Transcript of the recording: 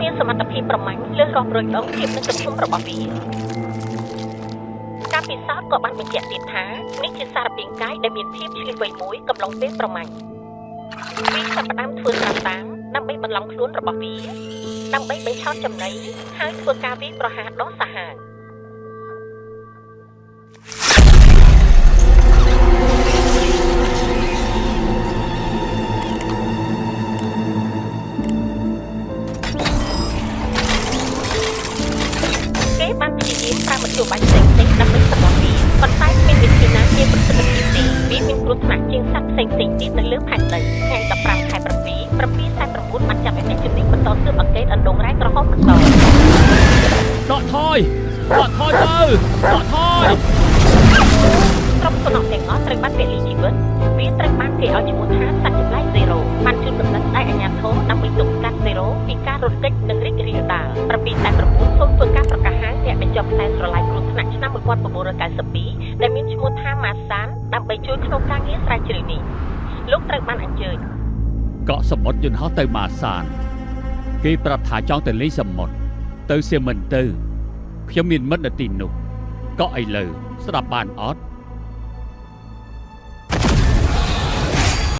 មានសមត្ថភាពប្រមាញ់លើសរាប់រយដងធៀបនឹងទំហំរបស់វាការពិសោធន៍ក៏បានបញ្ជាក់ទៀតថានេះជាសារពាង្គកាយដែលមានភាពឆ្លៀសវៃមួយកំឡុងពេលប្រមាញ់វាចាប់ផ្ដើមធ្វើត្រាប់តាមដើម្បីបន្លំខ្លួនរបស់វាដើម្បីបញ្ឆោតចំណីហើយធ្វើការវាយប្រហារដ៏សាហាវ គេបានព្យាយាមប្រើមធ្យោបាយផ្សេងៗដើម្បីសម្លាប់វាប៉ុន្តែគ្មានវិធីណាមានប្រសិទ្ធភាពទេវាមានគ្រោះថ្នាក់ជាងសត្វផ្សេងៗទៀតនៅលើផែនដីថ្ងៃ15ខែ7 749បានចាប់ឲ្យអ្នកជំនាញបន្តស៊ើបអង្កេតអណ្ដូងរ៉ែក្រហមបន្ត ដកថយដកថយទៅដកថយ ក្រុមសំណក់ទាំងអស់ត្រូវបានពលីជីវិតវាត្រូវបានគេឲ្យឈ្មោះថាសត្វចម្លែក Zero បានជូនដំណឹងដល់អាជ្ញាធរដើម្បីទប់ស្កាត់ Zero ពីការរត់គេចនិងរីករាលដាល749សូមធ្វើការប្រកាសហៅអ្នកបញ្ចុះខ្សែស្រឡាយគ្រោះថ្នាក់ឆ្នាំ1992ដែលមានឈ្មោះថាម៉ាសានដើម្បីជួយក្នុងការងារស្រាវជ្រាវនេះលោកត្រូវបានអញ្ជើញ កក់សមុទ្រយន្តហោះទៅម៉ាសាន គេប្រាប់ថាចង់ទៅលេងសមុទ្រទៅសៀមិនទៅខ្ញុំមានមិត្តនៅទីនោះកក់ឥឡូវស្ដាប់បានអត់